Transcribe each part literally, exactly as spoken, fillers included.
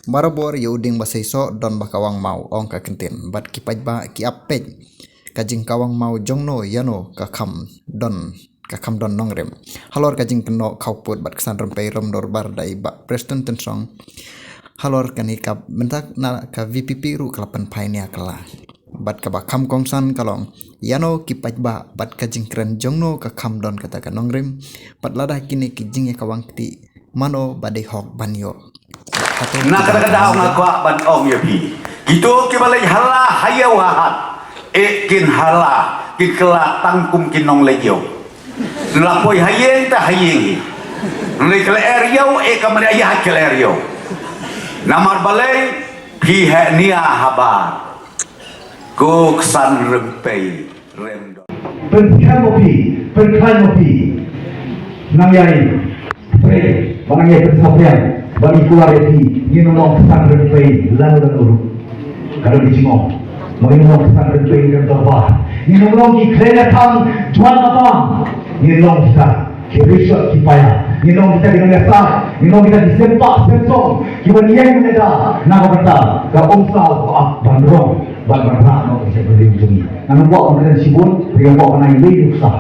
Barabor ïa u dieng ba seisoh don ba kawang maw, ong ka kyntien. Bad ki paidbah ki ap peit ka jingkawang maw jongno ïano ka kham don, ka kham don nongrim. Halor ka jingkynnoh khawpud bad ksan rympei rem dorbar da i Bah Prestone Tynsong halor kane ka bynta, na ka V P P ruh ka la pynphai nia ka la. Bad kaba kham kongsan ka long ïano ki paidbah bad ka jingkren jongno ka kham don kata ka nongrim. Bad lada kine ki jingïakawang kti, mano ba dei hok ban ïoh. Na kata ka daw nga kwah ban ong ïa phi, kito kiba leit hala ha ïew ha hat, eh, kin hala, kin kylla tang kum ki nongleit ïew. La poi ha ïing te ha ïing hi. Leit kylla er ïew, eh, kam leit ïa ha kylla er ïew. Namar balei? Phi heh nia habar. Ko ksan rympei rem don. Pynphiang ma phi, pynkhlaiñ ma phi. Nang ïai pyrshah, ba nang ïai pynsaphriang, ba ngi kular ïa phi, ngin ym long ksan rympei lano lano ruh. Ka don ki jingong. Ba ngin ym long ksan rympei rem dorbar. Ngin ym long ki khleh leh thang juan ka bam. Ngin long kita ki rishot ki paia. Ngin long kita ki nongïasaid. Ngin long kita ki sem pah sem song. Kiban ïeng ne da na ka bynta ka umsaw ka ap ban rong. Ban ban rah noh ka jaitbynriew jong ngi. Ngan ym kwah ban kren shibun, hynrei nga kwah ban ai iwei i nuksa.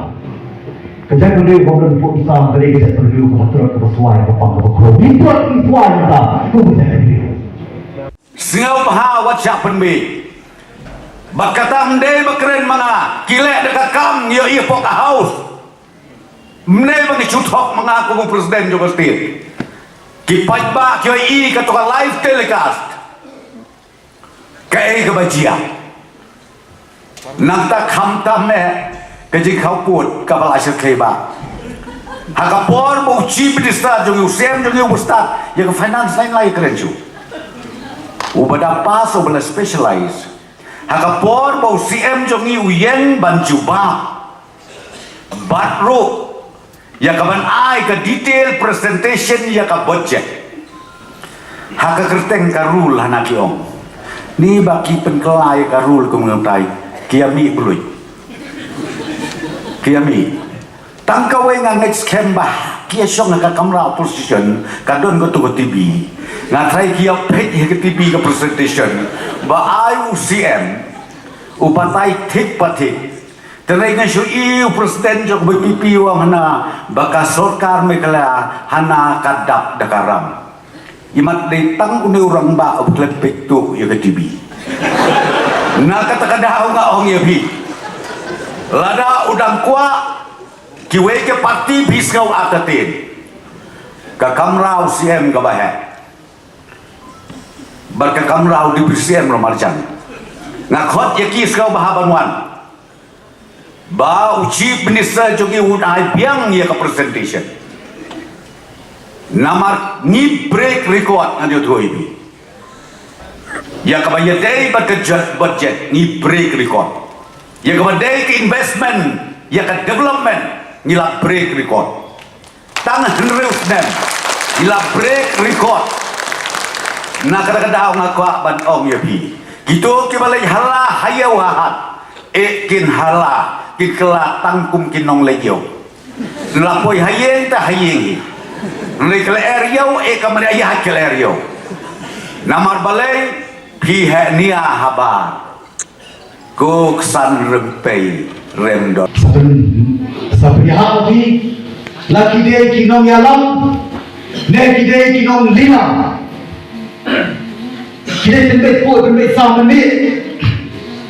Ka jaitbynriew kaba don pud umsaw ka dei ka jaitbynriew kaba trot kaba swai kaba pang kaba khraw. Ngi trot ngi swai mynta kum ka jaitbynriew. Sngewbha wat shah pynbeit. Bad kata ym dei ba kren ma nga, ki leh da ka kam, ïohi hapoh ka House. Ym dei ba ngi shu thok ma nga kum u president jong ka state. Ki paidbah ki ïohi kato ka live telecast. Kaei kaba jia? Nangta khamtam eh ka jingkhawpud kaba la shyrkhei ba ha ka por ba u Chief Minister jong ngi, u Syiem jong ngi u ba stad, ïa ka finance line la ïa kren shuh. U ba da pass, u ba la specialize. Ha ka por ba u Syiem jong ngi u ïeng ban jubab. Bad ruh ïa ka ban ai ka detail presentation ïa ka budget. Ha ka kyrteng ka rule hana ki ong. Ni ba ki pynkylla ïa ka rule kum ngi ong tai. Ki ïa mih bluit. Ki ïa mih. Tang kawei nga ngeit skhem ba ki ïa shong ha ka kamra opposition ka don kato ka T V. Nga trai ki ïa peit ïa ka T V ka presentation. Ba ai u Syiem u batai thik pa thik. Te nga shu i u president jong ka V P P u ong hana ba ka sorkar Meghalaya hana ka dap da ka ram. Imat dei tang une u rangbah u klet peit tu ïa ka T V. Na kata ka daw nga ong ïa phi, lada u dang kwah kiwei ki party phi sngew artatien, ka kamra u Syiem kaba heh. Bad ka kamra u Deputy Syiem ruh marjan. Nga khot ïa ki sngewbha ban wan. Ba u Chief Minister jong ngi un ai biang ïa ka presentation. Namar ngi break record, ngan ïathuh ïa phi. Ïa kaba ïadei bad ka jot budget ngi break record. Ïa kaba dei ka investment, ïa ka development ngi la break record. Tang hynriew snem ngi la break record. Na kata ka daw nga kwah ban ong ïa phi, kito kiba leit hala ha ïew ha hat, eh, kin hala, kin kylla tang kum ki nongleit ïew. La poi ha ïing te ha ïing hi. Leit kylla er ïew, eh, kam leit ïa ha kylla er ïew. Namar balei? Phi heh nia habar. Ko ksan rympei rem don. Sa pyn, sa pynïaid phi, la ki dei ki nongïalam ne ki dei ki nonglila. Ki dei pynbeit pud pynbeit saw mynmiet.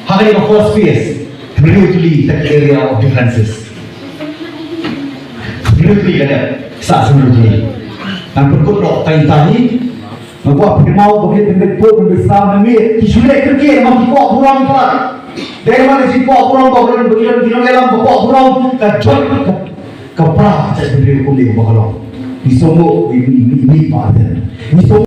Ha kane ka first phase, hynriew tylli ka area of differences. Hynriew tylli ka dei sa hynriew tylli. Ngan pynkut noh tang ïa hi. Nga kwah pynmaw ba ki pynbeit pud pynbeit saw mynmiet ki shu leh kyrkieh, ma ki kwah burom pat. Dei ma ki kwah burom, ba ki don, ki don ïalam ba kwah burom, ka jot ka, ka pra ka jaitbynriew kumne ba ka long. Ngi sngewbha, ngi, ngi, ngi, ngi, ngi, ngi, ngi,